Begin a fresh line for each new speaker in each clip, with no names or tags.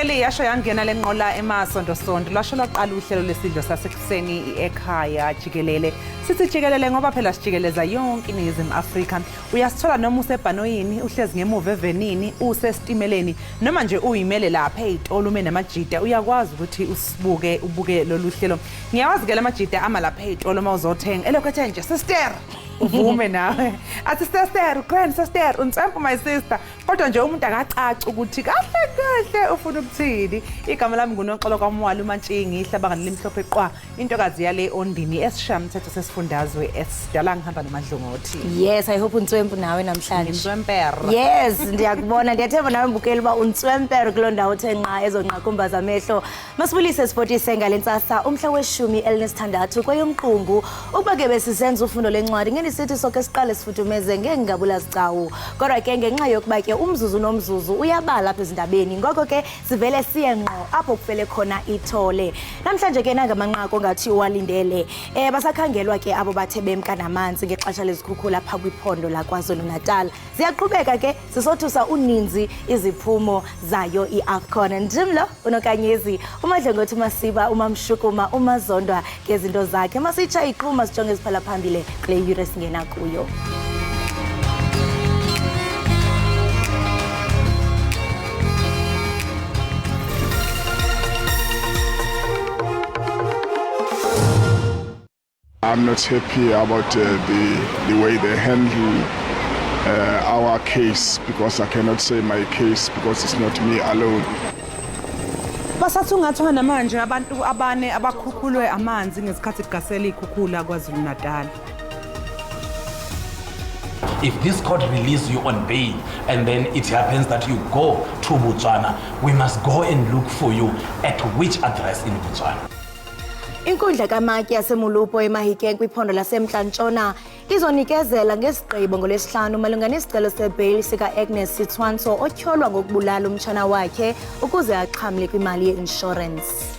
Mbukeli yasho yangena lenqola emasonto-sonto lwasho lwaqala uhlelo lwesidlo sasekuseni ekhaya jikelele. Sithi jikelele ngoba phela sijikeleza yonke iNingizimu Afrika. Uyasithola noma usebhanoyini, uhlezi ngemuva evenini, usesitimeleni noma nje uyimele lapha ey'tolo ume namajita uyakwazi ukuthi usibuke ubuke lolu hlelo. Ngiyawazi ke lamajita ama lapha ey'tolo uma uzothenga elokhu ethe nje sister uvume nawe athi sister grand sister unswempu my sister kodwa nje umuntu akacaci ukuthi kahle kahle ufuna ukuthini igama lami ngunoxolo kwamwali umantshingi ihlabangane limhlophe qwa intokazi yale ondini esishayamthetho sesifundazwe esidala ngihamba nomadlongothi.
Yes, I hope untswempu nawe namhlanje.
Ngintswemper.
Yes, ndiyakubona. Ndiyathemba nawe mbukeli uba untswemper kuloo ndawo uthe nqa ezonqakumba zamehlo. Masibulise sipotise ngale ntsasa umhla weshumi elinesithandathu kweyoMqungu. Ukuba ke besisenza ufundo lencwadi ngendisithi soke siqale sifudumeze ngengabula zicawu. Kodwa ke ngenxa yokuba ke umzuzu nomzuzu uyabala apha ezindabeni, ngoko ke sivele siye ngqo apho kufele khona ithole. Namhlanje ke nangamanqaku ongathi uwalindele. Basakhangelwa ke abo bathe bemka namanzi ngexesha lezikhukhula pha kwiphondo laKwaZulu-Natal. Ziyaqhubeka ke sisothusa uninzi iziphumo zayo iAFCON. Ndim lo uNokanyezi, uMadlongothi uMasiba, uMamshukuma, uMazondwa ngezinto zakhe. Masitsha iqhuma sijonge eziphala phambili kule yure singena kuyo.
I'm not happy about the way they handle our case, because I cannot say my case because it's not me alone.
Basathungathwa namanje abantu abane abakhukhulwe amanzi ngesikhathi kugasela ikhukhula KwaZulu-Natal.
If this court releases you on bail and then it happens that you go to Botswana, we must go and look for you at which address in Botswana.
Inkundla kaMatyi yaseMulupo eMahikeng kwiphondo laseMntla Ntshona izonikezela ngesigqibo ngoLwesihlanu malunga nesicelo sebheyili sika-Agnes Sithwanso otyholwa ngokubulala umtshana wakhe ukuze axhamle kwimali ye-inshorensi.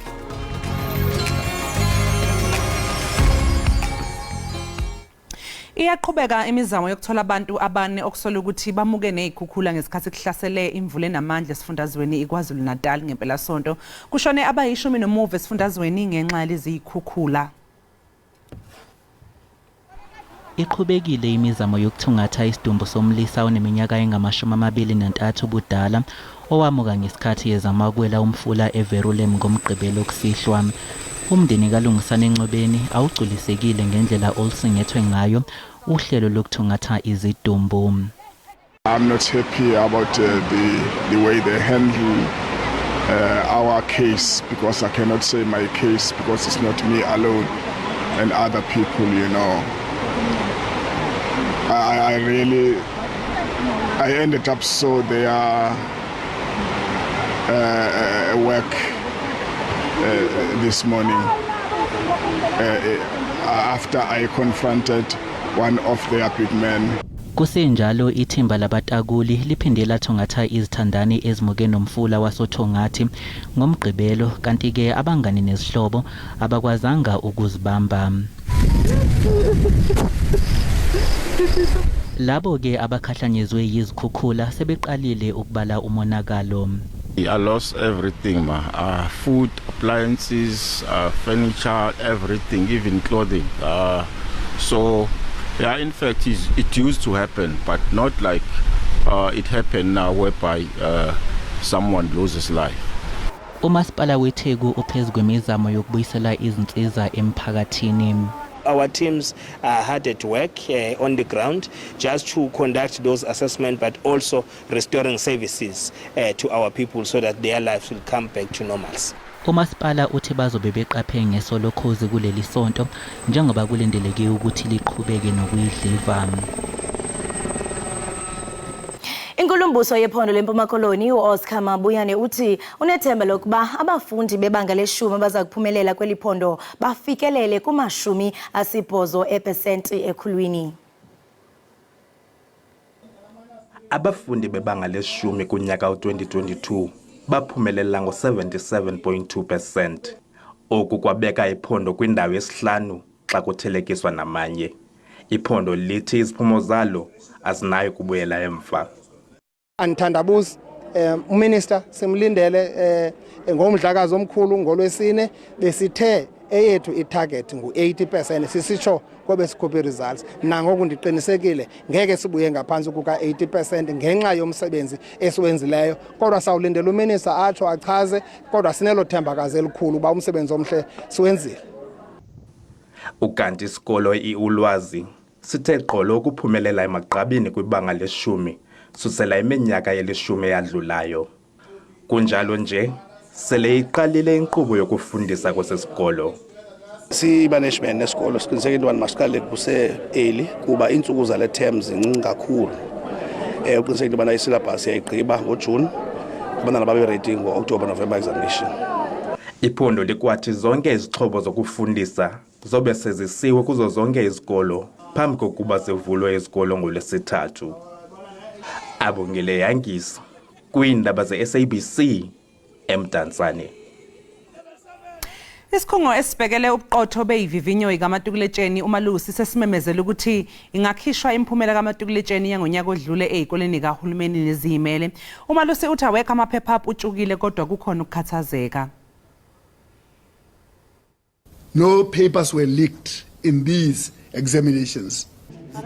Iyaqhubeka imizamo yokuthola abantu abane okusola ukuthi bamuke nezikhukhula ngesikhathi kuhlasele imvula enamandla esifundazweni iKwaZulu-Natal ngempelasonto. Kushone abayishumi nomuva esifundazweni ngenxa yalezi zikhukhula.
Iqhubekile imizamo yokuthungatha isidumbu somlisa oneminyaka engama-23 ubudala owamuka ngesikhathi ezama ukwela umfula eVerulam ngoMgqibelo kusihlwa. Umndeni kaLungisani Ncobeni awugculisekile ngendlela olusingethwe ngayo uhlelo lokuthungatha izidumbu.
I'm not happy about the way they handle our case, because I cannot say my case because it's not me alone and other people, you know. I ended up saw their work this morning after I confronted one of their big men.
Kusenjalo ithimba labatakuli liphinde lathungatha izithandani ezimuke nomfula wasoThongathi ngoMgqibelo, kanti-ke abangani nezihlobo abakwazanga ukuzibamba. Labo-ke abakhahlanyezwe yizikhukhula sebeqalile ukubala umonakalo.
I lost everything, ma. Food, appliances, furniture, everything, even clothing. In fact, it used to happen, but not like it happened now, whereby someone loses life.
Umasipala weTheku uphezu kwemizamo yokubuyisela izinsiza emphakathini.
Our teams are hard at work on the ground just to conduct those assessments, but also restoring services to our people so that their lives will come back to normalcy.
Umasipala uthi bazobe beqaphe ngeso lokhozi kuleli sonto njengoba kulindeleke ukuthi liqhubeke nokuyidliva.
Inkulumbuso yephondo leMpuma Koloni uOscar Mabuyane uthi unethemba lokuba abafundi bebanga leshumi abaza kuphumelela kweli phondo bafikelele kuma-80 epesenti ekhulwini.
Abafundi bebanga leshumi kunyaka u-2022 baphumelela ngo-77.2%. Oku kwabeka iphondo kwindawo yesihlanu xa kuthelekiswa namanye. Iphondo lithi iziphumo zalo azinayo kubuyela emva.
Andithandabuzi Um uminister simlindele eh ngomdlakazi omkhulu ngolwesine besithe eyethu itarget ngu-80% sisitsho kobe sikhuphe results nangoku ndiqinisekile ngeke sibuye ngaphantsi kuka-80% ngenxa yomsebenzi esiwenzileyo kodwa sawulindela uminister atsho achaze kodwa sinelo thembakazi elikhulu uba umsebenzi omhle siwenzile.
Ukanti isikolo iUlwazi sithe gqolo ukuphumelela emagqabini kwibanga leshumi susela iminyaka yelishumi eyadlulayo. Kunjalo nje sele iqalile inkqubo yokufundisa kwesi sikolo.
Siyi-management nesikolo siqiniseke into yobana masiqale kuse-early kuba iintsuku zale term zincinci kakhulu. Um uqiniseke into yobana isilabhasi yayigqiba ngoJuni abantwana babe ready ngo-October, November examination.
Iphondo likwathi zonke izixhobo zokufundisa zobe sezisiwe kuzo zonke izikolo phambi kokuba zivulwe izikolo ngolwesithathu. Abongile Yangis kwiindaba ze-SABC eMdantsane.
Isikhungo esibhekele ubuqotho beyivivinyo ikamatikuletsheni uMalusi sesimemezele ukuthi ingakhishwa imiphumela kamatikuletsheni yangonyaka odlule ezikoleni kahulumeni neziyimele. UMalusi uthi awekho amaphepha aputshukile kodwa kukhona ukukhathazeka.
No papers were leaked in these examinations.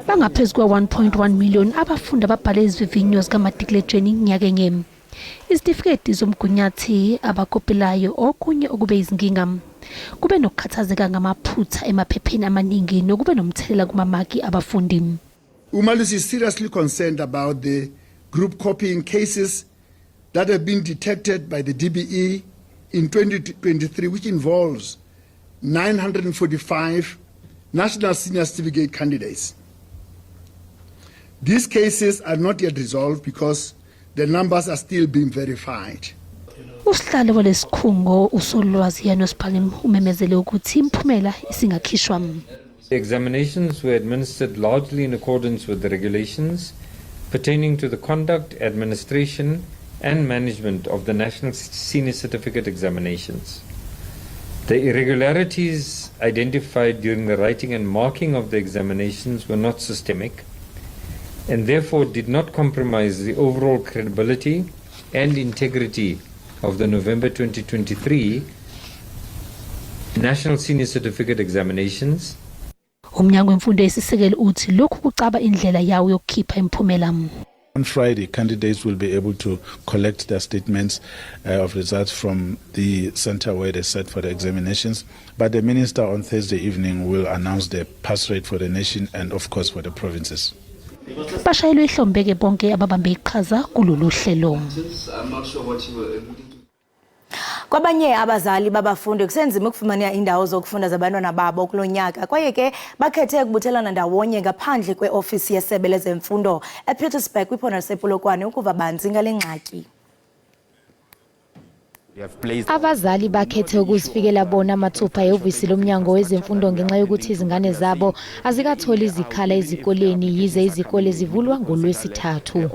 Bangaphezu kwe-1.1 million abafundi ababhale izivivinyo zikamatikuletsheni nyakenye. Izitifiketi zomgunyathi abakopelayo okunye okube izinkinga. Kube nokukhathazeka ngamaphutha emaphepheni amaningi nokube nomthelela kumamaki abafundi.
Umalusi is seriously concerned about the group copying cases that have been detected by the DBE in 2023, which involves 945 National Senior Certificate candidates. These cases are not yet resolved because the numbers are still being verified.
Usihlalo walesikhungo uSolwazi Janos Palim umemezele ukuthi imiphumela isingakhishwa.
The examinations were administered largely in accordance with the regulations pertaining to the conduct, administration and management of the National Senior Certificate examinations. The irregularities identified during the writing and marking of the examinations were not systemic and therefore did not compromise the overall credibility and integrity of the November 2023 National Senior Certificate examinations.
Umnyango wemfundo eyisisekelo uthi lokhu kucaba indlela yawo yokukhipha imiphumela.
On Friday, candidates will be able to collect their statements of results from the center where they sat for the examinations. But the minister on Thursday evening will announce the pass rate for the nation and, of course, for the provinces.
Bashayelwe ihlombe-ke bonke ababambe iqhaza kulolu hlelo.
Kwabanye abazali babafundi kusenzima ukufumana indawo zokufunda zabantwana babo kulo nyaka kwaye ke bakhethe ukubuthelana ndawonye ngaphandle kweofisi yesebe lezemfundo ePietersburg kwiphondo lasePolokwane ukuva banzi ngale ngxaki.
Abazali bakhethe ukuzifikela bona mathupha ehhovisi lomnyango wezemfundo ngenxa yokuthi izingane zabo azikatholi izikhala ezikoleni yize izikole zivulwa ngolwesithathu.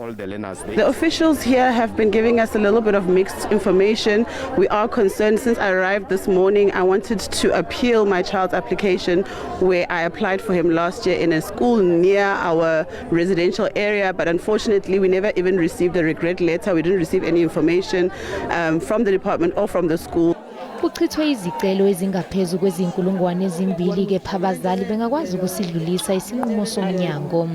The officials here have been giving us a little bit of mixed information. We are concerned. Since I arrived this morning, I wanted to appeal my child's application where I applied for him last year in a school near our residential area, but unfortunately we never even received a regret letter. We didn't receive any information from the department or from the school.
Kuchithwe izicelo ezingaphezu kwezinkulungwane ezimbili kepha abazali bengakwazi ukusidlulisa isinqumo somnyango.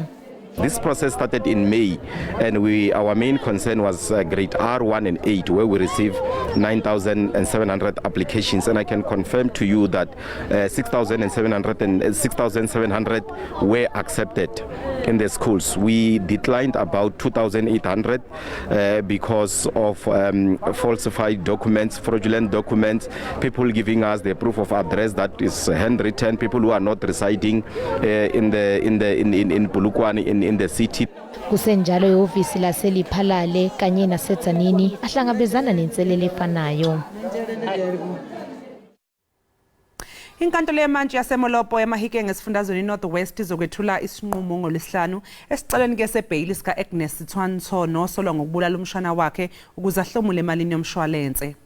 This process started in May, and our main concern was grade R1 and 8, where we received 9,700 applications. And I can confirm to you that 6,700 and 6,700 were accepted in the schools. We declined about 2,800 because of falsified documents, fraudulent documents, people giving us the proof of address that is handwritten, people who are not residing in the in the in in, in Polokwane in the city.
Kusenjalo ihhovisi laseLephalale kanye naseTzaneen ahlangabezana nenselele efanayo.
Inkantolo yemantshi yaseMolopo eMahikeng esifundazweni iNorth West izokwethula isinqumo ngolwesihlanu esicelweni ke sebheyili sika-Agnes Tshwantsho nosolwa ngokubulala umshana wakhe ukuze ahlomule emalini yomshwalense.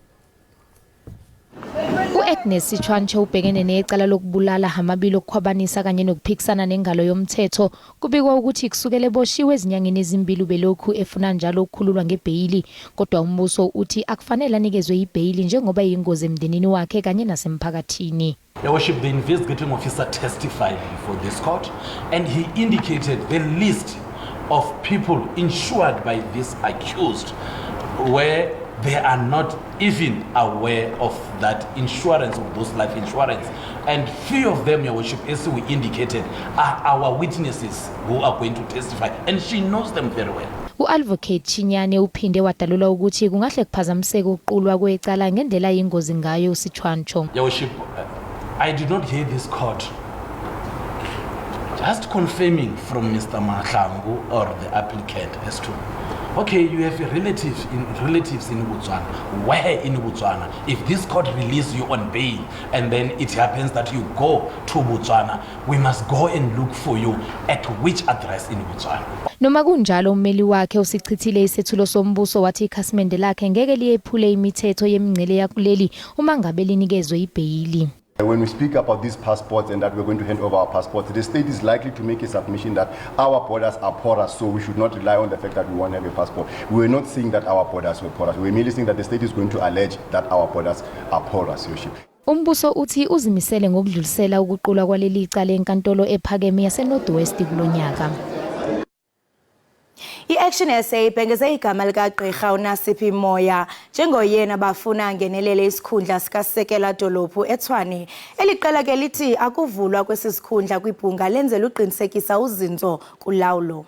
U-Agnes Setshwantsho ubhekene necala lokubulala amabili okukhwabanisa kanye nokuphikisana nengalo yomthetho. Kubikwa ukuthi kusukela eboshiwe ezinyangeni ezimbili ubelokhu efuna njalo ukukhululwa ngebheyili. Kodwa umbuso uthi akufanele anikezwe ibheyili njengoba eyingozi emndenini wakhe kanye nasemphakathini.
Your Worship, the investigating officer testified before this court and he indicated the list of people insured by this accused where they are not even aware of that insurance, of those life insurance. And few of them, Your Worship, as we indicated, are our witnesses who are going to testify. And she knows them very well.
U-Advocate Chinyane uphinde wadalula ukuthi kungahle kuphazamiseke ukuqulwa kwecala ngendlela ayingozi ngayo uSitshwantsho.
Your Worship, I did not hear this court just confirming from Mr. Mahlangu or the applicant as to, okay, you have a relative in, relatives in Botswana. Where in Botswana? If this court release you on bail and then it happens that you go to Botswana, we must go and look for you at which address in Botswana?
Noma kunjalo ummeli wakhe usichithile isethulo sombuso wathi ikhasimende lakhe ngeke liyephule imithetho yemingcele yakuleli uma ngabe linikezwe ibheyili.
When we speak about these passports and that we're going to hand over our passports, the state is likely to make a submission that our borders are porous, so we should not rely on the fact that we won't have a passport. We are not saying that our borders were porous. We're merely saying that the state is going to allege that our borders are porous, Your Worship.
Umbuso uthi uzimisele ngokudlulisela ukuqulwa kwaleli cala enkantolo ephakeme yaseNorth West kulonyaka.
I-Action SA ibhengeze igama likagqirha uNasiphi Moya njengoyena bafuna angenelele isikhundla sikasekela dolophu eTshwane. Eli qela ke lithi akuvulwa kwesi sikhundla kwibhunga lenzela uqinisekisa uzinzo kulawulo.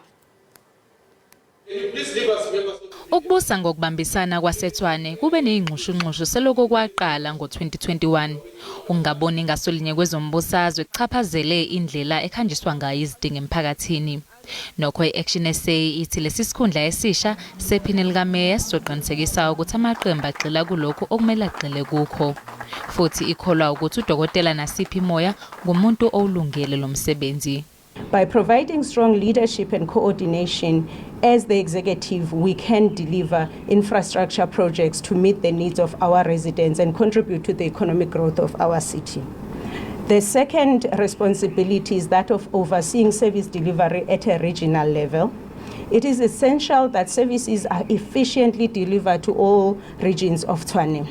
Ukubusa ngokubambisana kwaseTshwane kube neyingxushungxushu seloko kwaqala ngo-2021. Ukungaboni ngasolinye kwezombusazwe kuchaphazele indlela ekhanjiswa ngayo izidingo emphakathini. Nokho i-Action SA ithi lesi sikhundla esisha sephini likameya sizoqinisekisa ukuthi amaqembu agxila kulokhu okumele agxile kukho. Futhi ikholwa ukuthi uDokotela Nasiphi Moya ngumuntu owulungele lo msebenzi.
By providing strong leadership and coordination as the executive, we can deliver infrastructure projects to meet the needs of our residents and contribute to the economic growth of our city. The second responsibility is that of overseeing service delivery at a regional level. It is essential that services are efficiently delivered to all regions of Tshwane.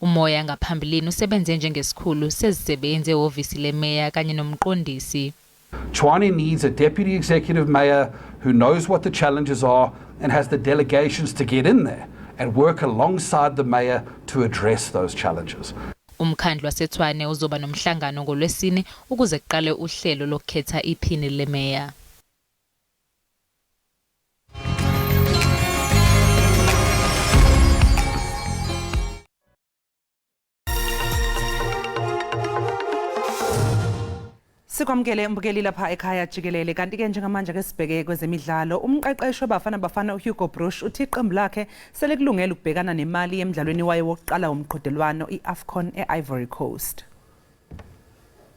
Umoya ngaphambilini usebenze njengesikhulu sezisebenzi ehhovisi lemeya kanye nomqondisi.
Tshwane needs a deputy executive mayor who knows what the challenges are and has the delegations to get in there and work alongside the mayor to address those challenges.
Umkhandlu waseTshwane uzoba nomhlangano ngolwesine ukuze kuqale uhlelo lokukhetha iphini lemeya.
Sikwamukele mbukeli lapha ekhaya jikelele, kanti-ke njengamanje ke sibheke kwezemidlalo. Umqeqeshi weBafana Bafana uHugo Broos uthi iqembu lakhe selikulungele ukubhekana neMali emdlalweni wayo wokuqala womqhudelwano i-AFCON e-Ivory Coast.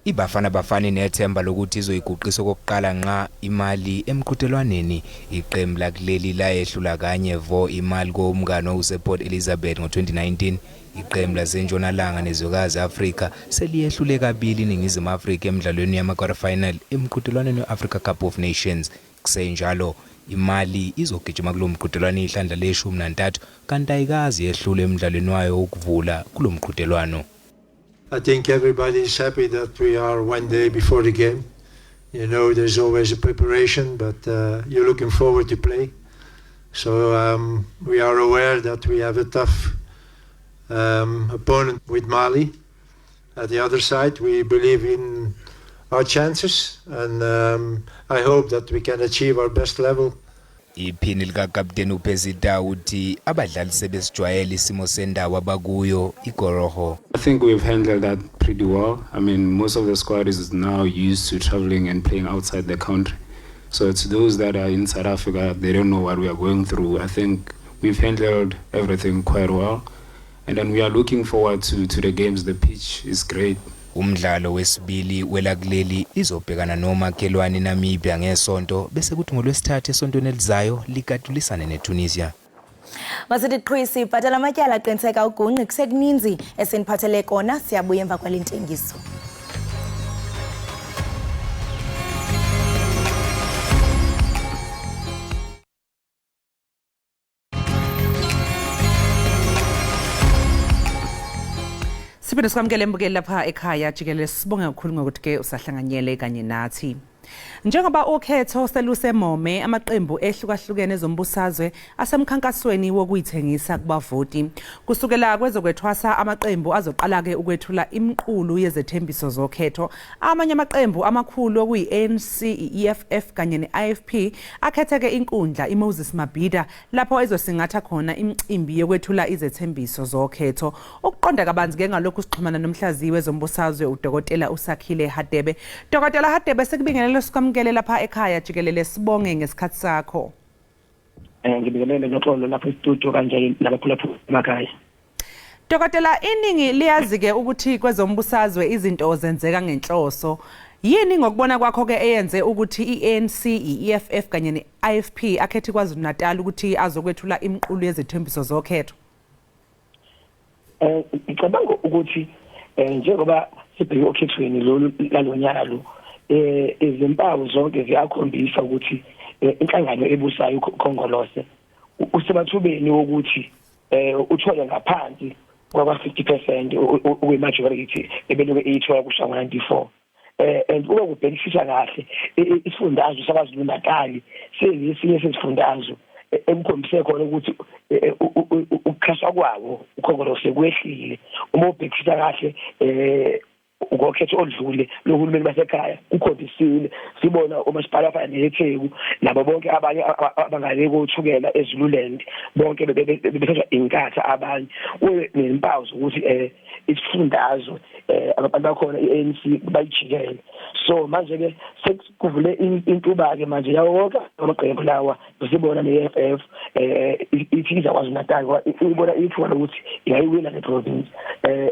IBafana Bafana inethemba lokuthi izoyiguqisa okokuqala nqa iMali emqhudelwaneni. Iqembu lakuleli layehlula kanye vo iMali kowomngano owusePort Elizabeth ngo-2019. Iqembu lasentshonalanga nezwekazi Afrika seliyehlule kabili iNingizimu Afrika emdlalweni yama-quarter final emqhudelwaneni we-Africa Cup of Nations. Kusenjalo, iMali izogijima kulo mqhudelwano ihlandla leshumi nantathu, kanti ayikaze yehlule emdlalweni wayo wokuvula kulo mqhudelwano.
I think everybody is happy that we are one day before the game. There's always a preparation, but you're looking forward to play. So we are aware that we have a tough opponent with Mali. At the other side, we believe in our chances, and I hope that we can achieve our best level.
Iphini likakapteni uPercy Tau uthi abadlali sebesijwayele isimo sendawo abakuyo iGoroho.
I think we've handled that pretty well. I mean, most of the squad is now used to traveling and playing outside the country. So it's those that are in South Africa, they don't know what we are going through. I think we've handled everything quite well. And then we are looking forward to the games. The pitch is great.
Umdlalo wesibili welakuleli lizobhekana nomakhelwane Namibia ngesonto, bese kuthi ngolwesithathu esontweni elizayo likatulisane neTunisia.
Masithi qhwisi bhatala amatyala, qiniseka ugungqi, kusekuninzi esiniphathele kona. Siyabuya emva kwale ntengiso.
Siphinde sikwamukele mbukeli lapha ekhaya jikelele, sibonge kakhulu ngokuthi ke usahlanganyele kanye nathi. Njengoba ukhetho selusemome, amaqembu ehlukahlukene ezombusazwe asemkhankasweni wokuyithengisa kubavoti. Kusukela kwezokwethwasa, amaqembu azoqala-ke ukwethula imiqulu yezethembiso zokhetho. Amanye amaqembu amakhulu okuyi-ANC, i-EFF kanye ne-IFP akhetheke inkundla iMoses Mabhida lapho ezosingatha khona imicimbi yokwethula izethembiso zokhetho. Ukuqonda kabanzi-ke ngalokhu sixhumana nomhlaziyi wezombusazwe uDokotela uSakhile Hadebe. Dokotela Hadebe, sekubingelele, sikwamukele lapha ekhaya jikelele, sibonge ngesikhathi sakho.
Ngibingelele noxolo lapho e-studio kanjalo nabaphulaphula emakhaya.
Dokotela, iningi liyazi-ke ukuthi kwezombusazwe izinto zenzeka ngenhloso. Yini ngokubona kwakho-ke eyenze ukuthi i-ANC, i-EFF kanye ne-IFP akhethe KwaZulu-Natal ukuthi azokwethula imiqulu yezethembiso zokhetho?
Ngicabanga ukuthi njengoba sibheke okhethweni lolu lalonyaka lo, izimpawu zonke ziyakhombisa ukuthi inhlangano ebusayo uKhongolose usemathubeni wokuthi uthole ngaphansi kwaka 50% okuyi-majority ebeloke iyithola kusha ngo-94. And uma kubhekisisa kahle, isifundazwe saKwaZulu Natal seyisinye sezifundazwe ekukhombise khona ukuthi ukuxhaswa kwawo uKhongolose kwehlile. Uma ubhekisisa kahle ngokhetho oludlule lohulumeni basekhaya, kukhombisile, sibona umasipala afana neTheku nabo bonke abanye abangale koThukela, eZululand, bonke bebethathwa iNkatha. Abanye kube nezimpawu zokuthi isifundazwe abantu bakhona i-ANC bayijikele. So manje ke sekuvule intuba ke manje yawo wonke amaqembu lawa. Sibona ne-EFF ithi iza KwaZulu Natal, ibona ithuba lokuthi ingayiwina le province.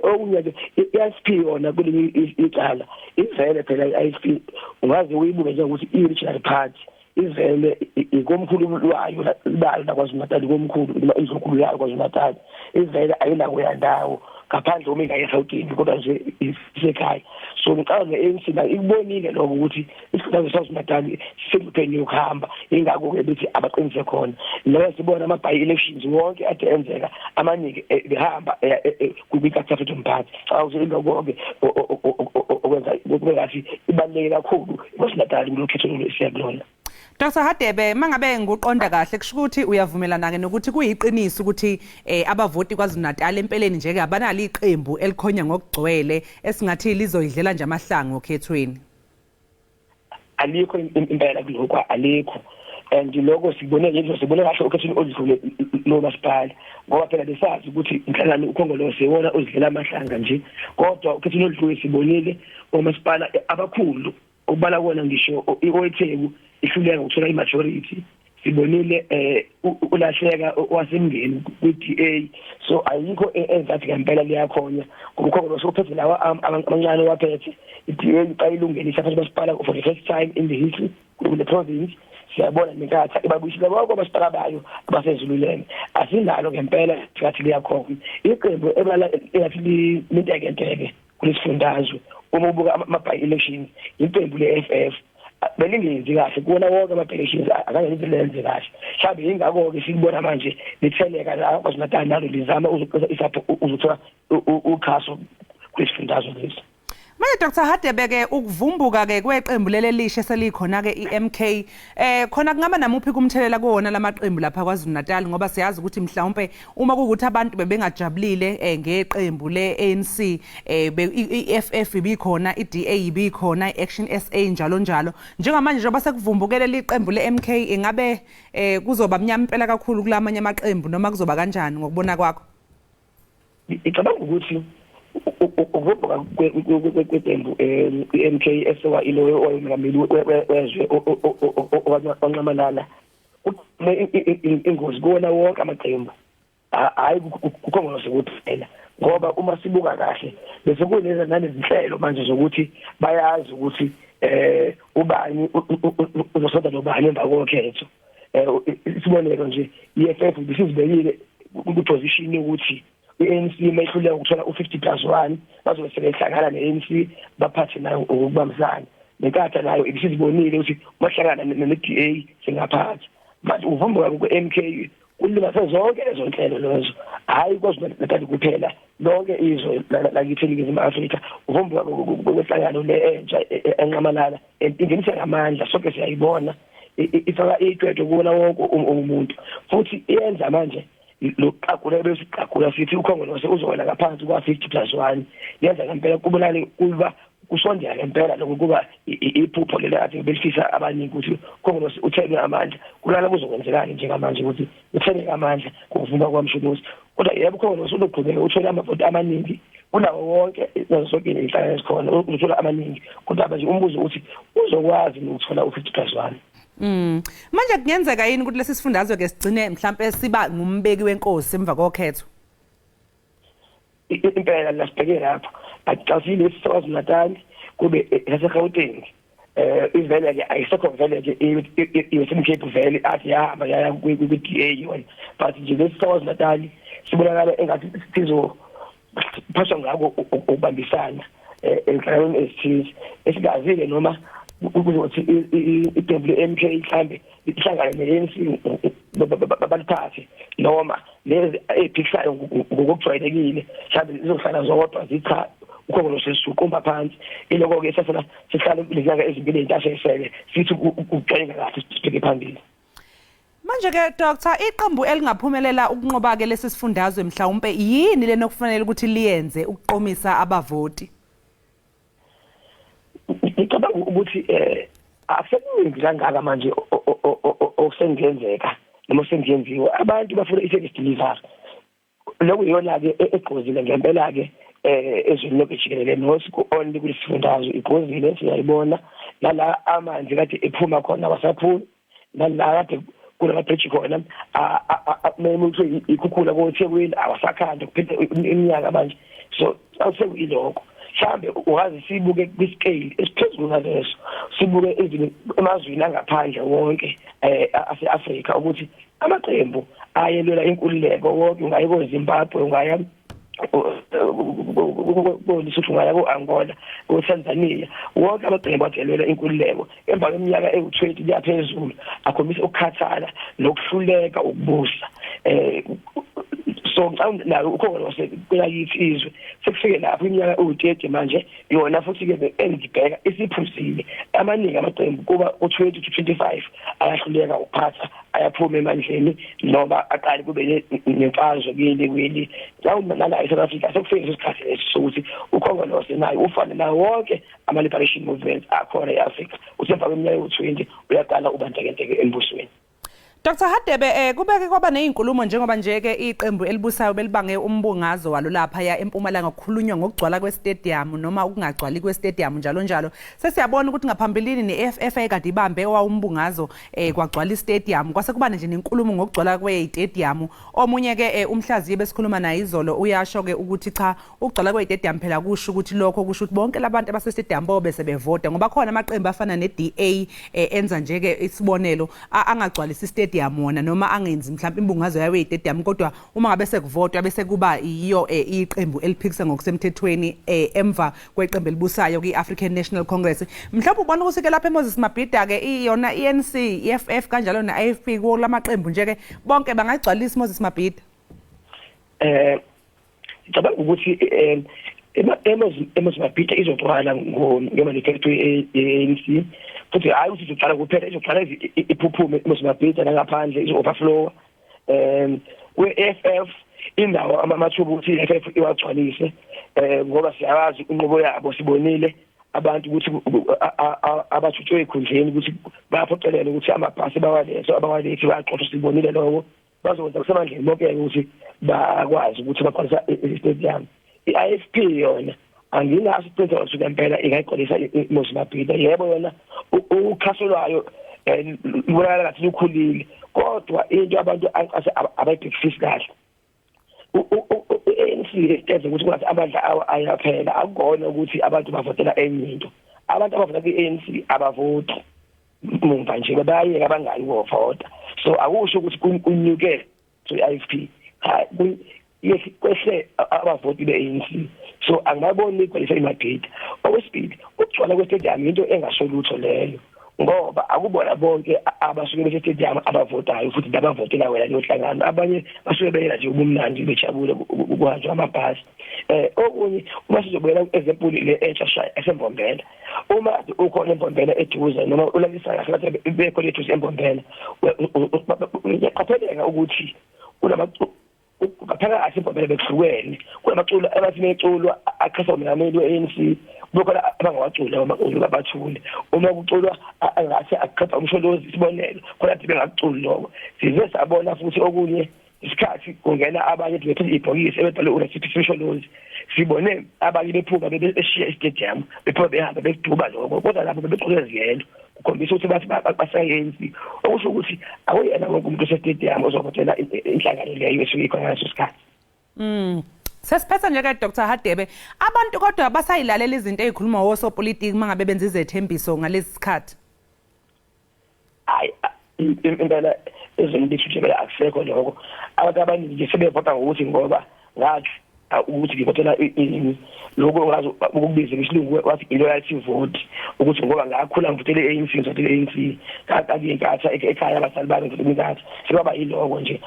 Okunye ke, i-IFP yona kulinye icala ivele phela i-IFP ungaze uyibuke njengokuthi i-regional party, ivele ikomkhulu lwayo bayo laKwaZulu Natal, ikomkhulu noma indlunkulu yayo KwaZulu Natal, ivele ayinakuya ndawo ngaphandle uma ingaye eGauteng, kodwa nje isekhaya. So ngicabanga ne-ANC nayo ikubonile lokho ukuthi isifundazwe saKwaZulu Natal sisengcupheni yokuhamba, ingakho-ke bethi abaqinise khona. Leyo sibona ama-by elections wonke ade enzeka amaningi behamba kwi-Inkatha Freedom Party. Cha, ukuthi iloko-ke okwenza kube ngathi ibaluleke kakhulu iKwaZulu Natal kulo khetho lolu esiya kulona.
Dr Hadebe, mangabe nguqonda kahle, kusho ukuthi uyavumelana ke nokuthi kuyiqiniso ukuthi abavoti KwaZulu Natal empeleni nje ke abanalo iqembu elikhonya ngokugcwele esingathi lizoyidlela nje amahlanga okhethweni.
Alikho impela kulokho, alikho. And lokho sibone nje, sibone kahle okhethweni oludlule lo masipala, ngoba phela besazi ukuthi inhlangano uKhongolose iwona ozidlela amahlanga nje, kodwa okhethweni oludlule sibonile omasipala abakhulu okubala kona ngisho iOTheku ihluleka ukuthola i-majority. Sibonile ulahleka wasemngeni kwi-DA. So ayikho engathi ngempela liyakhonya, ngoba uKhongolose uphethe lawa amancane waphethe. I-DA iqala ilungelisa phakathi masipala for the first time in the history kule province. Siyabona neNkatha ibabuyisile bonke omasipala bayo abaseZululand. Asinalo ngempela ngathi liyakhona iqembu ebala engathi lintekenteke kulesifundazwe. Uma ubuka ama-by elections, iqembu le-EFF belingenzi kahle kuwona wonke ama-elections, akanye lenze kahle. Mhlawumbe yingakho-ke sikubona manje litheleka la KwaZulu Natal, nalo lizama uzothola uxhaso kulesifundazwe lesi.
Manje Dr Hadebe ke, ukuvumbuka ke kweqembu lelelishe selikhona ke iMK, khona kungaba namuphi kumthelela kuwona lamaqembu lapha KwaZulu Natal? Ngoba siyazi ukuthi mhlawumbe uma kukuthi abantu bebengajabulile ngeqembu leANC, iEFF ibikhona, iDA ibikhona, iAction SA, njalo njalo. Njengamanje njengoba sekuvumbukele liqembu leMK, ingabe kuzoba mnyama impela kakhulu kulamanye amaqembu noma kuzoba kanjani ngokubona kwakho?
Ngicabanga ukuthi ukuvumbuka kweqembu i-MK esewa ilo owayengameli wezwe oNxamalala ingozi kuwona wonke amaqembu, hayi kuKhongolose kuphela, ngoba uma sibuka kahle bese kuneza nalezinhlelo manje zokuthi bayazi ukuthi ubani uzosonda nobani emva kokhetho. Isibonelo nje, i-EFF bisizibekile ku-position yokuthi i-ANC mayihluleka ukuthola u-50 plus 1 bazobe sebehlangana ne-ANC baphathe nayo ngokubambisana. Nenkatha nayo ibisizibonile ukuthi mahlangana ne-DA singaphatha. Manje uvumbuka ku-MK kulimaze zonke lezo nhlelo lezo, hhayi KwaZulu-Natal kuphela, lonke izwe lakithi eNingizimu Afrika. Uvumbuka kwenhlangano le entsha enqamalala ingenisa ngamandla, sonke siyayibona, ifaka itwetwe kuwona wonke umuntu, futhi iyenza manje lokuqagula besiqagula sithi uKhongolose uzowela ngaphansi kwa-50 plus 1. Yenza ngempela kubonakale kuba kusondela ngempela lokho kuba iphupho leli kade belifisa abaningi ukuthi uKhongolose uthenwe amandla. Kulala kuzokwenzekani njengamanje ukuthi utheneke amandla ngokuvuma kwaMsholozi? Kodwa yebo, uKhongolose uzoqhubeka uthole amavoti amaningi kunawo wonke, nazo zonke iy'nhlangano ezikhona uzothola amaningi, kodwa manje umbuzo uthi uzokwazi ukuthola u-50 plus 1.
Manje kungenzeka yini ukuthi lesi sifundazwe ke sigcine mhlambe siba ngumbeki wenkosi emva kokhetho?
Impela lasibheke lapho, akucasile esiKwaZulu-Natal kube yaseGauteng, ivele ke ayisekho vele ke i-Western Cape, vele athi yahamba yaya kwi-DA yona, but nje lesi KwaZulu-Natal sibonakala engathi sizo phasha ngako ukubambisana enhlanganweni ezithize esingazile, noma kuzothi iqembu le-MK mhlambe ihlangane ne-ANC baliphathe, noma lezi ey'phikisayo ngokujwayelekile mhlambe zizohlala zodwa zicha uKhongolose sisuqumba phansi. Iloko-ke sasala sihlale kulenyanga ezimbili ey'ntathu esele sithi ukucwenga kahle sibheke phambili.
Manje ke Dr, iqembu elingaphumelela ukunqoba ke lesi sifundazwe, mhlawumbe yini lena okufanele ukuthi liyenze ukuqomisa abavoti?
Ngicabanga ukuthi akusekuningi kangaka manje okusengenzeka noma osengenziwa. Abantu bafuna i-service delivery. Lokhu iyona-ke egqozile ngempela-ke ezweni lonke jikelele, not only kulesifundazwe. Igqozile, siyayibona nala amanzi kade ephuma khona wasaphumi, nala kade kunamabhriji khona kuthiwe ikhukhula koThekwini awasakhanda, kuphinde iminyaka manje. So akusekuyilokho, mhlambe ungaze sibuke kwi-scale esiphezulu ngaleso, sibuke emazweni angaphandle wonke ase-Afrika ukuthi amaqembu ayelwela inkululeko wonke, ungaye ko-Zimbabwe, ungaya ko-Lesotho, ungaya ko-Angola, ko-Tanzania, wonke amaqembu adelwela inkululeko emva kweminyaka ewu-20 kuyaphezulu akhombisa ukukhathala nokuhluleka ukubusa. So ngicabanga nayo uKhongolose kwelakithi izwe sekufike lapho iminyaka ewu-30 manje yona, futhi-ke engibheka isiphuzile, amaningi amaqembu kuba u-20 to 25 ayahluleka ukuphatha, ayaphuma emandleni noma aqale kube nemfazwe kuyeli kweli. Nala e-South Africa sekufike leso sikhathi leso sokuthi uKhongolose nayo ufane nawo wonke ama-liberation movements akhona e-Afrika, uthi emva kweminyaka ewu-20 uyaqala uba ntekenteke embusweni.
Dr Hadebe, kubeke kwaba nezinkulumo njengoba nje ke iqembu elibusayo belibange umbungazo walo lapha ya eMpumalanga, kukhulunywa ngokugcwala kwe-stadium noma ukungagcwali kwe-stadium njalo njalo. Sesiyabona ukuthi ngaphambilini ne-EFF ekade ibambe owawumbungazo kwagcwala i-stadium, kwase kuba nje nenkulumo ngokugcwala kwe-stadium. Omunye ke umhlaziyi besikhuluma naye izolo uyasho ke ukuthi cha, ukugcwala kwe-stadium phela kusho ukuthi lokho kusho ukuthi bonke labantu abase-stadium bobe sebevota, ngoba khona amaqembu afana ne-DA, enza nje ke isibonelo, angagcwalisi i-stadium wona noma angenzi mhlawumbe imbungazo yayo ye-stadium, kodwa uma ngabe sekuvotwa bese kuba yiyo iqembu eliphikisa ngokusemthethweni emva kweqembu elibusayo kwi-African National Congress. Mhlawumbe ubona ukuthi ke lapha eMoses Mabhida ke iyona i-ANC, i-EFF kanjalo ne-IFP, kuwo lamaqembu nje ke bonke bangagcwalisa Moses Mabhida?
Ngicabanga ukuthi eMoses Mabhida izogcwala nge-manifesto ye-ANC, futhi hhayi ukuthi izogcwala kuphela, izogcwala iphuphume eMoses Mabhida nangaphandle, izo-overflow. Kwe-EFF indawo amathuba ukuthi i-EFF iwagcwalise, ngoba siyawazi inqubo yabo, sibonile abantu ukuthi abathutshwe ekhundleni ukuthi bayaphoqelela ukuthi amabhasi bawalethe, abawalethi bayaxoshwa, sibonile lokho. Bazokwenza kusemandleni bonke ukuthi bakwazi ukuthi bagcwalisa i-stadium. I-IFP yona anginaso isiqiniseko ukuthi ngempela ingayigcwalisa iMoses Mabhida. Yebo, yona uxhaso lwayo lubonakala ngathi lukhulile, kodwa into abantu abayibhekisisi kahle, i-ANC yenza ukuthi kungathi amandla awo ayaphela. Akukona ukuthi abantu bavotela enye into, abantu abavota kwi-ANC abavoti mumva nje, bayayeka, bangayi ukuvota. So akusho ukuthi kunyuke to i-IFP, cha, kwehle abavoti be-ANC. So angibaboni igcwalisa iMadrid. Okwesibili, ukugcwala kwe-stadium into engasho lutho leyo, ngoba akubona bonke abasuke bese-stadium abavotayo futhi nabavotela wena leyo nhlangano. Abanye basuke beyela nje ubumnandi, bejabule kuhanjwa amabhasi. Okunye, uma sizobuyela ku-example le entsha shaya eseMbombela, uma ukhona eMbombela eduze noma ulalisa kahle bathi bekhona eduze eMbombela, uyaqapheleka ukuthi phakathi eMbombela bekuhlukene, kunamaculo abathi beculwa aqhasa umengameli we-ANC, kukhona abangawaculi amaculo abathule. Uma kuculwa angathi aqeda uMsholozi, isibonelo, khona athi bengakuculi lokho. Size sabona futhi okunye isikhathi kungena abanye bephethe ibhokisi ebebhalwe uRecipe Msholozi, sibone abanye bephuma beshiya i-stadium, bephuma behamba bekuduba lokho, kodwa lapho bebegqoke eziyelo, kukhombisa ukuthi bathi basa-ANC. Okusho ukuthi akuyena wonke umuntu ose-stadium ozovotela inhlangano leyo esuke ikhona ngaleso sikhathi.
Sesiphetha nje ke, Dr Hadebe, abantu kodwa basayilalela izinto ezikhuluma wosopolitiki mangabe benza izethembiso ngalesi sikhathi?
Hayi, impela ezweni lethu nje akusekho lokho. Abantu abaningi sebevota ngokuthi ngoba ngathi ukuthi ngivotela ini, lokho ngazi ukubiza ngesilungu wathi i-loyalty vote, ukuthi ngoba ngakhula ngivotele i-ANC, ngivotele i-ANC, kakuyinkathi ekhaya abazali bami ngivotele inkathi, sebaba yiloko nje.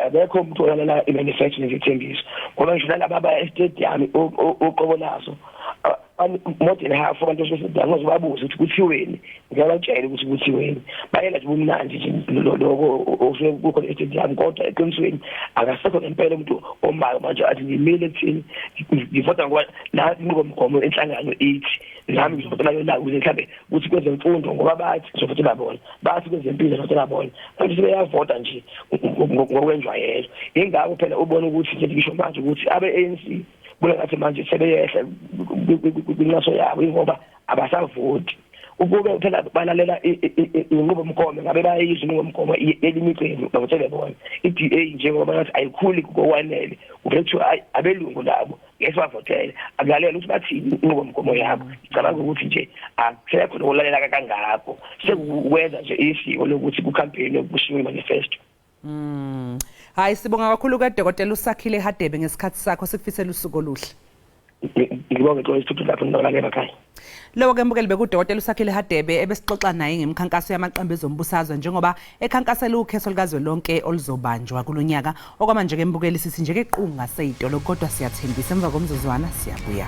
Akekho umuntu olalela i-manifesto nezithembiso, ngoba ngisho nalaba abaya e-stadium uqobo lazo, more than half abantu basestadium bazobabuza ukuthi kuthiweni, ngiyabatshela ukuthi kuthiweni, bayela nje ubumnandi nje lokho osuke kukhona e-stadium. Kodwa eqinisweni akasekho ngempela umuntu omayo manje athi ngimile ekuthini ngivota ngoba nathi inqubomgomo enhlangano ithi nami ngizovotela yona, ukuze mhlambe ukuthi kwezemfundo ngoba bathi ngizovotela bona, bathi kwezempilo ngizovotela bona. Manje sebeyavota nje ngokwenjwayelo. Ingakho phela ubona ukuthi nje ngisho manje ukuthi abe-ANC kule ngathi manje sebeyehla kwinxaso yabo, ingoba abasavoti. Ukube phela balalela inqubomgomo, ngabe bayayizwa inqubomgomo yelinye iqembu, bavotele bona. I-DA njengoba bathi ayikhuli ngokwanele, kuvele kuthiwa hayi, abelungu labo ngeke sibavotele, akulalela ukuthi bathini inqubomgomo yabo. Ngicabanga ukuthi nje akusekho nokulalela kangako, sekukwenza nje isiko lokuthi ku-campaign kushiwo i-manifesto.
Hayi, sibonga kakhulu kaDokotela uSakhile Hadebe ngesikhathi sakho, sikufisela usuku oluhle.
Ngibonge xo isithuthu lapho ninabalale emakhaya.
Lowo ke mbukeli bekudokotela uSakhile Hadebe ebesixoxa naye ngemikhankaso yamaqembu ezombusazwe njengoba ekhankasela ukhetho likazwelonke oluzobanjwa kulonyaka. Okwamanje ke mbukeli sithi nje ke qunga seyitolo, kodwa siyathembisa emva komzuzwana siyabuya.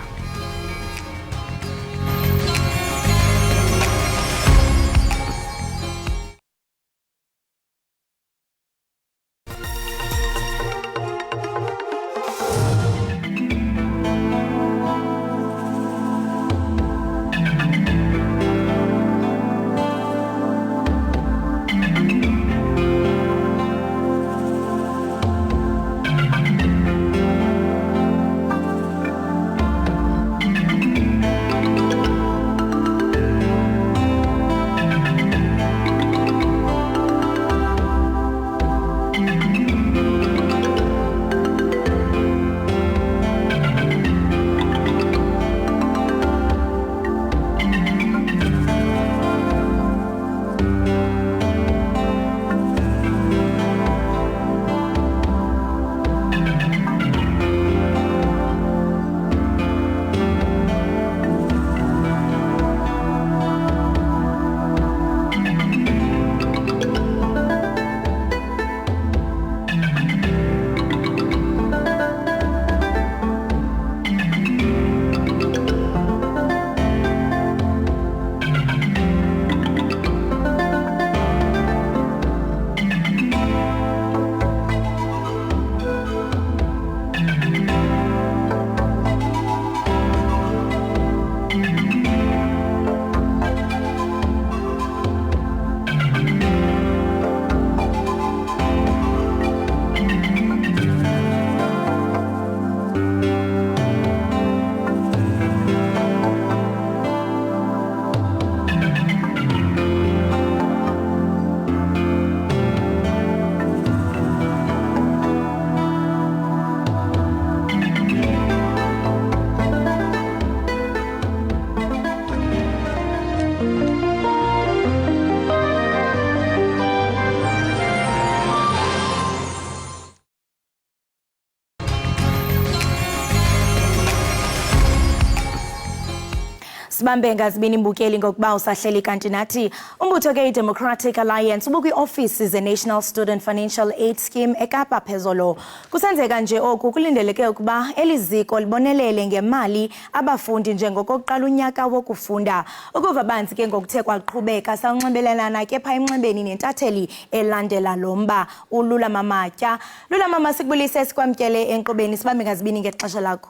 Sibambe ngazibini, mbukeli, ngokuba usahleli kanti nathi. Umbutho ke i-Democratic Alliance ubukwi-ofisi ze-National Student Financial Aid Scheme eKapa phezolo. Kusenzeka nje oku kulindeleke ukuba eli ziko libonelele ngemali abafundi njengokokuqala unyaka wokufunda. Ukuva banzi ke ngokuthe kwaqhubeka, sawunxibelelana ke phaa emnxebeni nentatheli elandela lo mba, uLulama Matya. Lulama, masikubulise, sikwamkele enkqubeni, sibambe ngazibini ngexesha lakho.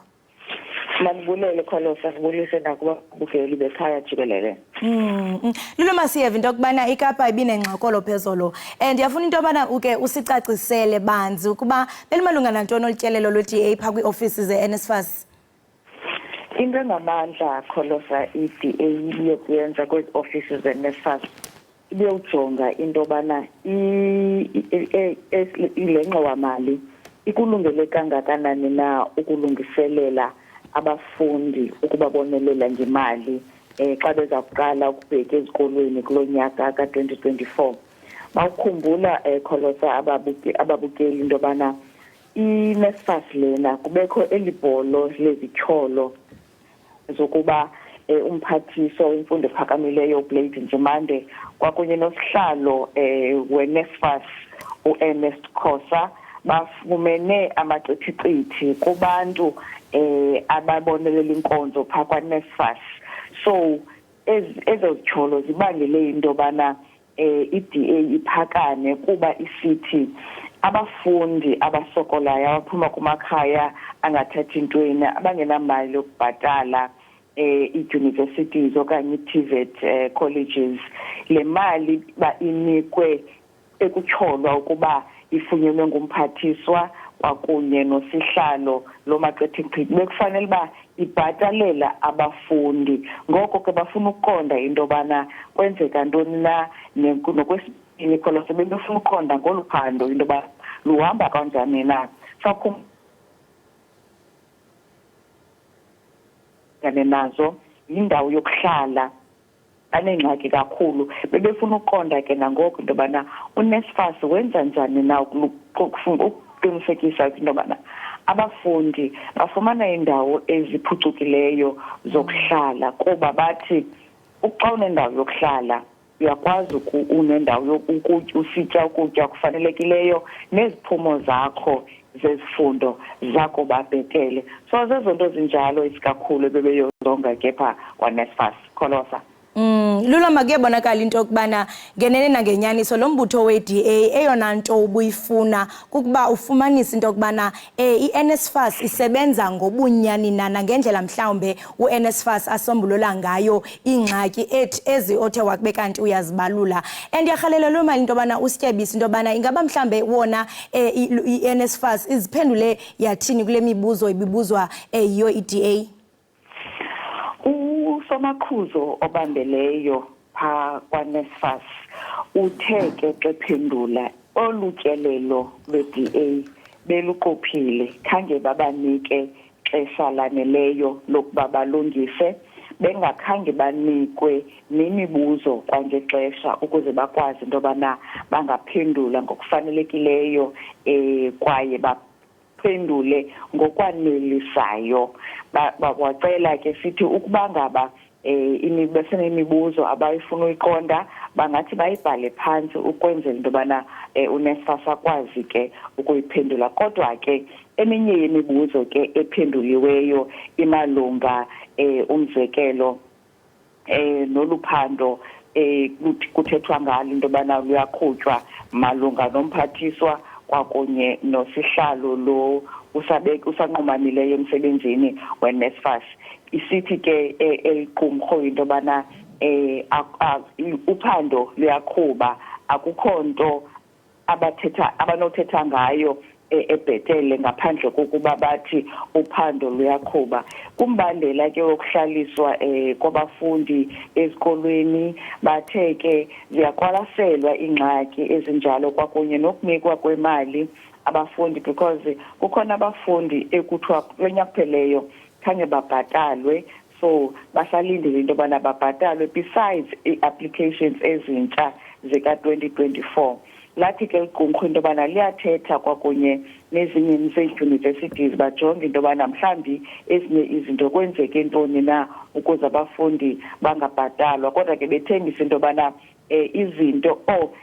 Mandibulele, Kholosa, sibulise nakubabukeli bekhaya jikelele.
Lulama, siyeva into yokubana iKapa ibinengxokolo phezolo. Ndiyafuna into yobana uke usicacisele banzi ukuba belimalunga nantoni olu tyelelo lwe-DA phaa kwiiofisi ze-NSFAS.
Into engamandla, Kholosa, i-DA ibiyokuyenza kwezi ofisi ze-NSFAS ibiyowujonga into yobana le ngxowamali ikulungele kangakanani na ukulungiselela abafundi ukubabonelela ngemali xa beza kuqala ukubheka ezikolweni kulo nyaka ka-2024. Bawukhumbula, Kholosa, ababukeli, into yobana i-NSFAS lena kubekho eli bholo lezityholo zokuba umphathiswa wemfundo ephakamileyo uBlade Nzimande kwakunye nosihlalo we-NSFAS uErnest Khosa bafumene amaqithiqithi kubantu ababonelela inkonzo phaa kwaNSFAS. So ezo zityholo zibangele into yobana i-DA iphakame kuba isithi abafundi abasokolayo abaphuma kumakhaya angathathi ntweni, abangenamali yokubhatala ii-universities okanye ii-TVET colleges, le mali ba inikwe ekutyholwa ukuba ifunyenwe ngumphathiswa kwakunye nosihlalo lo maqithiqithi bekufanele uba ibhatalela abafundi. Ngoko ke bafuna ukuqonda into yobana kwenzeka ntoni na. Nokwesibini, Kholosa, bebefuna uqonda ngolu phando into yoba luhamba kanjani na kane nazo yindawo yokuhlala, banengxaki kakhulu. Bebefuna ukuqonda ke nangoku into yobana uNSFAS wenza njani na ukuqinisekisa into yobana abafundi bafumana iindawo eziphucukileyo zokuhlala, kuba bathi xa unendawo yokuhlala uyakwazi unendawo yokutya, usitya ukutya okufanelekileyo, neziphumo zakho zezifundo zakuba bhetele. So zezo nto zinjalo isikakhulu ebebeyozonga ke phaa kwaNSFAS, Kholosa.
Lulama, kuyabonakala into yokubana ngenene nangenyaniso lo mbutho we-DA eyona nto ubuyifuna kukuba ufumanise into yokubana i-NSFAS isebenza ngobunyani na, nangendlela mhlawumbe u-NSFAS asombulula ngayo iingxaki ethi ezi othe wakube kanti uyazibalula. And ndiyarhalela loo mali into yobana usityebise into yobana ingaba mhlawumbe wona i-NSFAS iziphendule yathini kule mibuzo ibibuzwa yiyo i-DA.
Usomaqhuzo obambeleyo phaa kwaNSFAS uthe ke xephendula olu tyelelo lwe-DA beluqophile, khange babanike xesha laneleyo lokuba balungise, bengakhange banikwe nemibuzo kwangexesha ukuze bakwazi into yobana bangaphendula ngokufanelekileyo kwaye baphendule ngokwanelisayo. Wacela ke sithi ukuba ngaba besenemibuzo abayifuna uyiqonda, bangathi bayibhale phantsi ukwenzela into yobana uNSFAS akwazi ke ukuyiphendula. Kodwa ke eminye yemibuzo ke ephenduliweyo imalunga umzekelo noluphando kuthethwa ngalo into yobana luyaqhutywa malunga nomphathiswa kwakunye nosihlalo lo usanqumamileyo emsebenzini weNSFAS. Isithi ke eliqumrhu into yobana uphando luyaqhuba, akukho nto abathetha abanothetha ngayo ebhetele ngaphandle kokuba bathi uphando luyaqhuba. Kumbandela ke wokuhlaliswa kwabafundi ezikolweni, bathe ke ziyaqwalaselwa iingxaki ezinjalo kwakunye nokunikwa kwemali abafundi, because kukhona abafundi ekuthiwa kulo nyaka kupheleyo khange babhatalwe, so basalindele into yobana babhatalwe besides ii-applications ezintsha zika-2024. Lathi ke liqumrhu into yobana liyathetha kwakunye nezinye zee-universities, bajonge into yobana mhlawumbi ezinye izinto kwenzeke ntoni na ukuze abafundi bangabhatalwa. Kodwa ke bethembisa into yobana izinto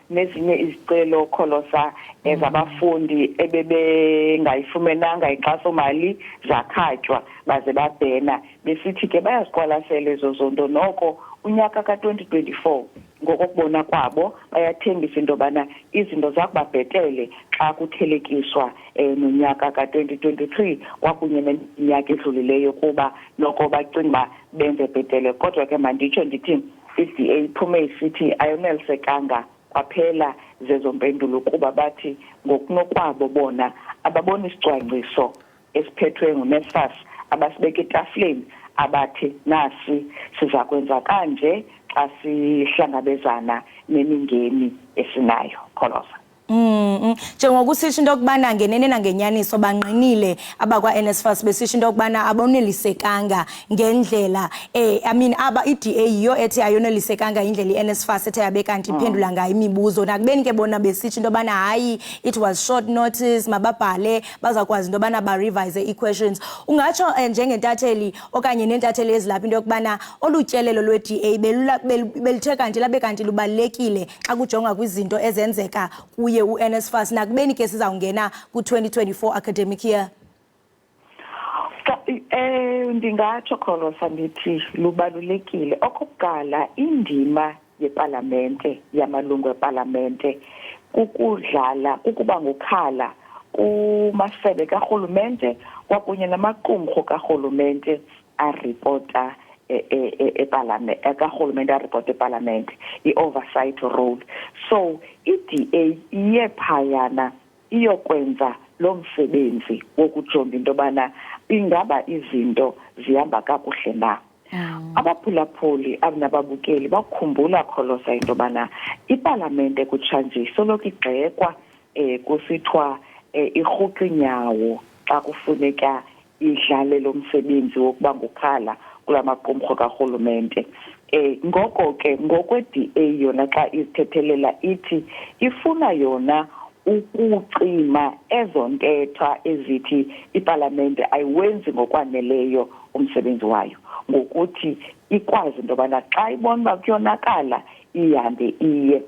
nezinye izicelo, Kholosa, zabafundi ebebengayifumenanga inkxasomali zakhatywa baze babhena, besithi ke bayaziqwalasela ezo zonto. Noko unyaka ka-2024, ngokokubona kwabo, bayathembisa into yobana izinto zakuba bhetele xa kuthelekiswa nonyaka ka-2023 kwakunye neminyaka edlulileyo, kuba noko bacinga uba benze bhetele. Kodwa ke manditsho ndithi i-DA iphume isithi ayonelisekanga kwaphela zezo mpendulo, kuba bathi ngokunokwabo bona ababoni isicwangciso esiphethwe nguNSFAS abasibeka etafileni abathi nasi siza kwenza kanje xa sihlangabezana nemingeni esinayo, Kholosa.
Njengoku usitsho into yokubana ngenene nangenyaniso bangqinile abakwa-NSFAS besisho into yokubana abonelisekanga ngendlela, I mean, aba i-DA yiyo ethi ayonelisekanga indlela i-NSFAS ethe yabe kanti iphendula ngayo imibuzo, nakubeni ke bona besitsho into yobana hayi, it was short notice, mababhale, bazawukwazi into yobana barevise ii-questions. Ungatsho njengentatheli okanye neentatheli ezilapha into yokubana olu tyelelo lwe-DA beluthe kanti labe kanti lubalulekile xa kujongwa kwizinto ezenzeka kuye u-NSFAS, nakubeni ke sizawungena ku-2024 academic year?
Ndingatsho, Kholosa, ndithi lubalulekile. Okokuqala, indima yepalamente, yamalungu epalamente, kukudlala, kukuba ngukhala kumasebe karhulumente kwakunye namaqumrhu karhulumente aripota epalamente, karhulumente aripota epalamente, i-oversight role. So i-DA iye phayana iyokwenza lo msebenzi wokujonga into yobana ingaba izinto zihamba kakuhle na. Abaphulaphuli abnababukeli bakukhumbula, Kholosa, into yobana ipalamente kutshanje isoloko igxekwa, kusithiwa irhuqa inyawo xa kufuneka idlale lo msebenzi wokuba ngukhala kula maqumrhu karhulumente. Ngoko ke ngokwe-DA yona xa izithethelela ithi ifuna yona ukucima ezo ntetha ezithi ipalamente ayiwenzi ngokwaneleyo umsebenzi wayo, ngokuthi ikwazi into yobana xa ibona uba kuyonakala ihambe iye.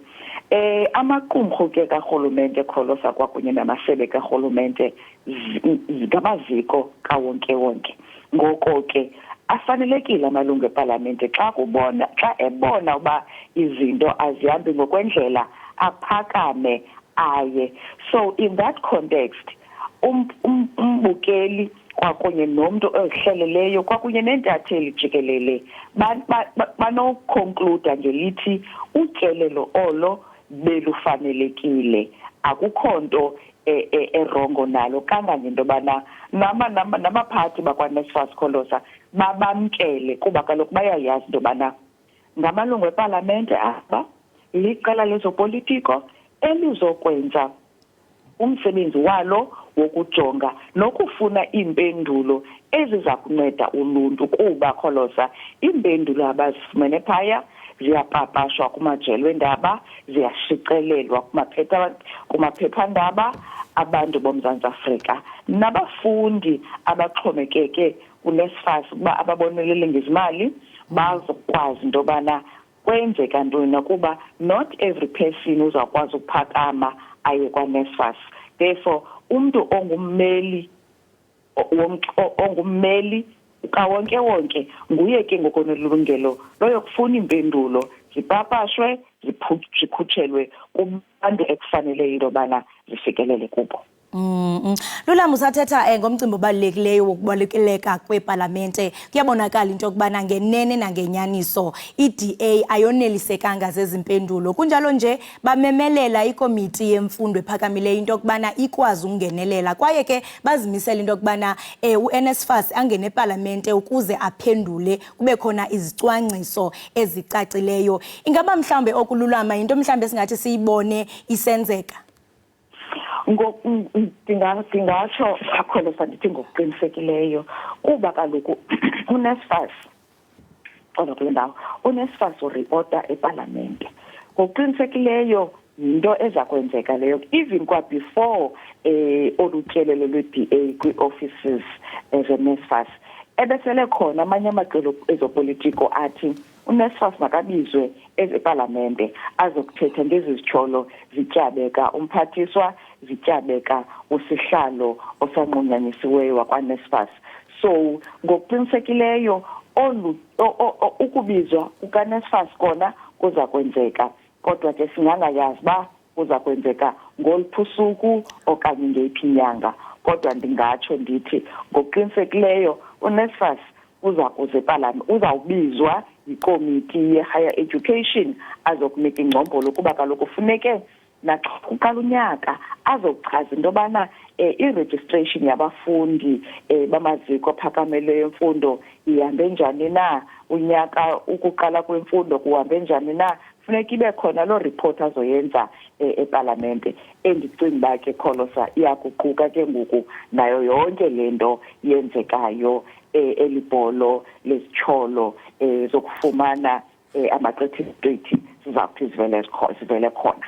Amaqumrhu ke karhulumente, Kholosa, kwakunye namasebe karhulumente ngamaziko kawonkewonke. Ngoko ke afanelekile amalungu epalamente xa ebona uba izinto azihambi ngokwendlela aphakame aye. So in that context, umbukeli kwakunye nomntu ozihleleleyo kwakunye neentatheli jikelele banokuconcluda ngelithi utyelelo olo belufanelekile, akukho nto erongo nalo, kangangento yobana nabaphathi bakwaNSFAS, Kholosa, babamkele, kuba kaloku bayayazi into yobana ngamalungu epalamente aba, liqela lezopolitiko elizokwenza umsebenzi walo wokujonga nokufuna iimpendulo eziza kunceda uluntu, kuba, Kholosa, iimpendulo abazifumene phaya ziyapapashwa kumajelo eendaba, ziyashicelelwa kumaphephandaba. Abantu boMzantsi Afrika nabafundi abaxhomekeke kuNSFAS ukuba ababonelele ngezimali bazokwazi into yobana kwenzeka ntoni na, kuba not every person uzawukwazi ukuphakama aye kwaNSFAS. Therefore umntu ongummeli kawonkewonke nguye ke ngokonelungelo loyokufuna iimpendulo zipapashwe, zikhutshelwe kubantu ekufanele into yobana zifikelele kubo.
Lulama, usathetha ngomcimbi obalulekileyo wokubaluleka kwepalamente. Kuyabonakala into yokubana ngenene nangenyaniso i-DA ayonelisekanga zezi mpendulo. Kunjalo nje bamemelela ikomiti yemfundo ephakamileyo into yokubana ikwazi ukungenelela, kwaye ke bazimisela into yokubana uNSFAS angene epalamente ukuze aphendule, kube khona izicwangciso ezicacileyo. Ingaba mhlawumbe okululama yinto mhlawumbe esingathi siyibone isenzeka?
Ndingatsho, Kholosa, ndithi ngokuqinisekileyo, kuba kaloku uNSFAS, kodwa kule ndawo uNSFAS uripota epalamente. Ngokuqinisekileyo Yinto eza kwenzeka leyo even kwa before olu tyelelo lwe-DA kwii-offices zeNSFAS. Ebesele khona amanye amaqela ezopolitiko athi uNSFAS makabizwe ezepalamente azokuthetha ngezi zityholo zityabeka umphathiswa, zityabeka usihlalo osanqunyanyisiweyo wakwaNSFAS. So ngokuqinisekileyo olu ukubizwa kukaNSFAS kona kuza kwenzeka, kodwa ke singangayazi uba kuza kwenzeka ngoluphi usuku okanye ngeyiphi inyanga. Kodwa ndingatsho ndithi ngokuqinisekileyo uNSFAS uza kuza epalamente, uzawubizwa yikomiti ye-higher education azokunika ingcombolo, kuba kaloku funeke naxa kuqala unyaka azokuchaza into yobana i-registration yabafundi bamaziko aphakamileyo emfundo ihambe njani na, unyaka ukuqala kwemfundo kuhambe njani na. Funeka ibe khona loo report azoyenza epalamente, endicinga uba ke Kholosa iyakuquka ke ngoku nayo yonke le nto yenzekayo, elibholo lezityholo zokufumana amaqithiqithi sizawuthi zivele zivele khona.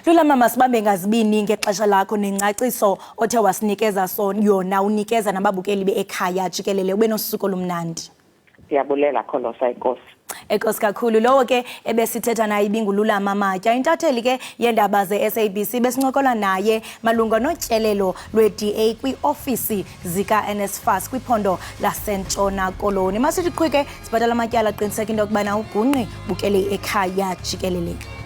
Lulama, masibambe ngazibini ngexesha lakho nengcaciso othe wasinikeza so yona, unikeza nababukeli be-Ekhaya Jikelele. Ube nosuku olumnandi.
Ndiyabulela, Kholosa, inkosi.
Enkosi kakhulu. Lowo ke ebesithetha naye ibinguLulama Matya, intatheli ke yeendaba ze-SABC. Besincokola naye malunga notyelelo lwe-DA kwiiofisi zika-NSFAS kwiphondo laseNtshona Koloni. Masithi qhwi ke, sibhatala amatyala. Qiniseka into yokubana ugungqi bukele Ekhaya Jikelele.